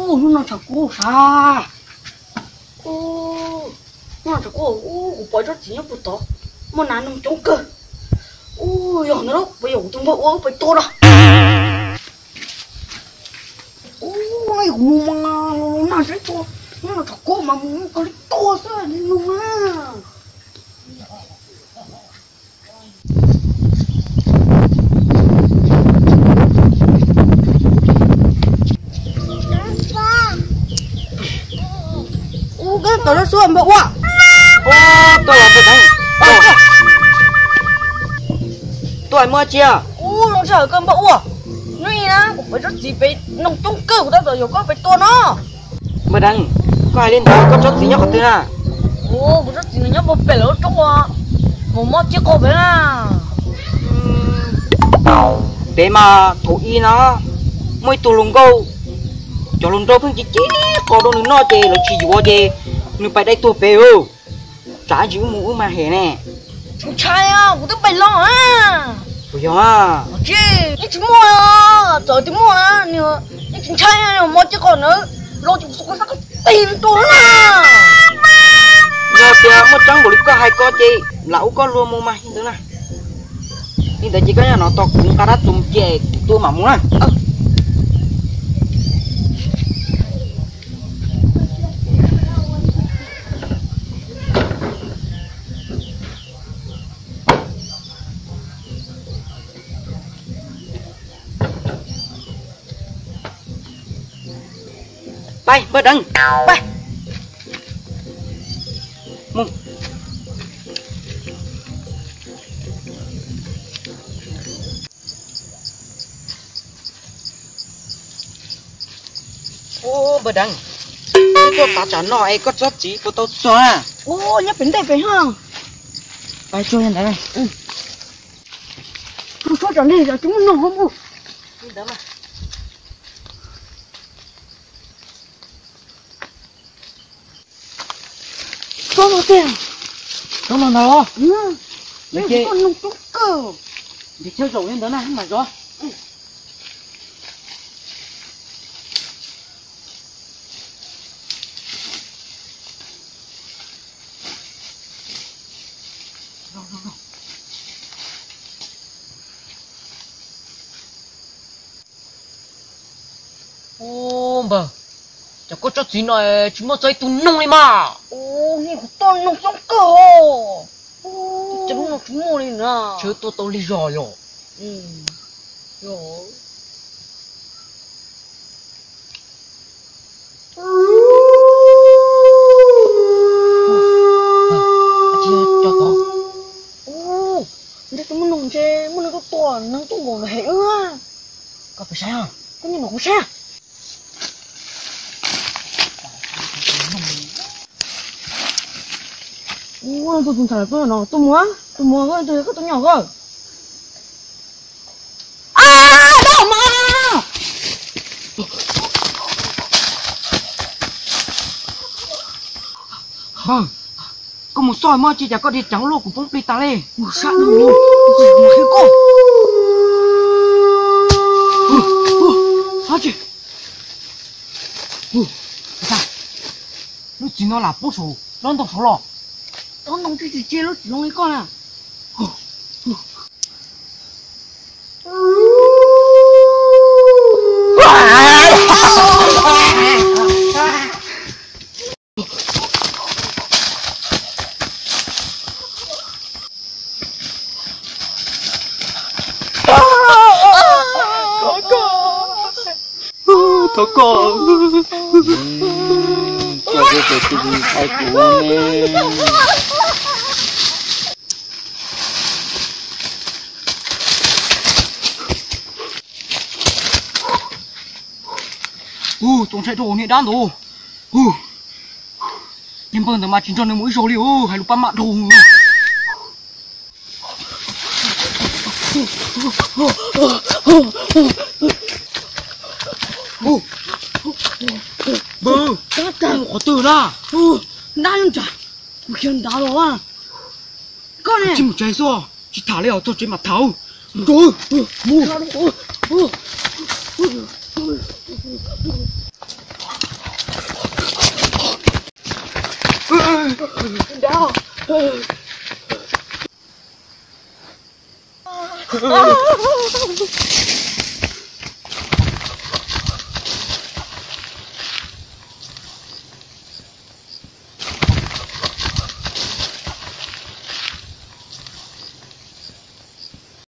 Hnub no tshav kub sav. Hnub no tshav kub, kuv pom tsob txiv nyob puag tod, muaj nas noog coob kawg. Ub, yog ntawd los puas yog kuv tus npawg ua wb pais tua los? Ub, no yog kuv mus mas los nag saib tua, hnub no tshav kub mas mus kawg li tua xwb li no na. Ub, koj tom no xwb npawg ua. Ub, tuaj los npawg Deev. Tuaj muaj tsi? Ub, zoo sij hawm kawg npawg ua. Hnub i na kuv pom tsob txiv pem noog coob kawg, kuv tab tom yuav koj pem tua no. Npawg Deev, koj hais li ntawd koj tsob txiv nyob qhov twg na? Ub, kuv tsob txiv nws nyob puag pem lawv lub roob uas mus mob ciaj qos pem na. Pem mas thaum i na muaj ib tug hluas nkauj, cov hluas nraug pheej ci ci qos rau nws noj ces lawv tsis yuav ces nws pais dai tuag pem. Tsam ntsis wb mus wb mag hem ne. Kuv ntshai, kuv twb pais los. Puas yog? Yeej tsis muaj, txawm tias muaj na, yeej tsis ntshai, mob ciaj qos na, los ces kuv xub koj sab koj tig tuag na. Yog tias muaj tseeb npaum li koj hais ko ces lam ua koj luag mus mas li ntawd na. Li ntawd ces koj nyob no tos kuv nqa rab txuas mus ces kuv tua mam mus na. Pab npawg Deev, pab mus. Ub, npawg Deev, wb tuaj tav tsam no es koj tsob txiv puas tau txog na? Ub, nyob pem ntej pem hos. Pab tsuag li ntawd. Tus tsob tsam li yog tsis muaj noog hauv mus. Li ntawd mas. Tsob no tiag. Tsob no ntag los? Nws ces noog coob kawg. Ntes chaw zaum li ntawd na mas zov. Ub, npawg, cas koj tsob txiv no tsis muaj txog ib tug noog li mas. Ub, yeej kuv tuaj noog coob kawg os. Ub, cas lub no tsis muaj li na. Tsis tuaj tau lig zog yog. Ub, ntshe tus muaj noog ntshe muaj neeg tuaj tua, neeg tuaj nkaus ntawm hem wb. Koj pais saib, koj nyob no kuv saib. Ub, tus ntxhais tuaj no, tuaj mus, tuaj mus, koj tus nyuam koj. Npawg, koj mus xauj mog, tsis cas koj dhia ceev luaj kuv poob plig tas li. Mus sab no, mus qhia koj. Lub txiv no lam poob saum tsob ntoo saud los. Tsob ntoo twb tsis tseg lub txiv zoo li koj na. Thov koj, thov koj. Koj twb tsis ntshai kuv ne. Ub, txaus ntshai rau niag dab ntawd. Ub, niag npawg ntawd mas tsis nrog nws mus ib zaug li, hais lus pab maj dhau. Npawg, koj mus qhov twg na? Dab ntsag, kuv khiav nrad los. Koj ne? Tsis mus tsev xwb, tsis tham li os, txog tsev mam tham. Mus. Mus. Mus. Nrau.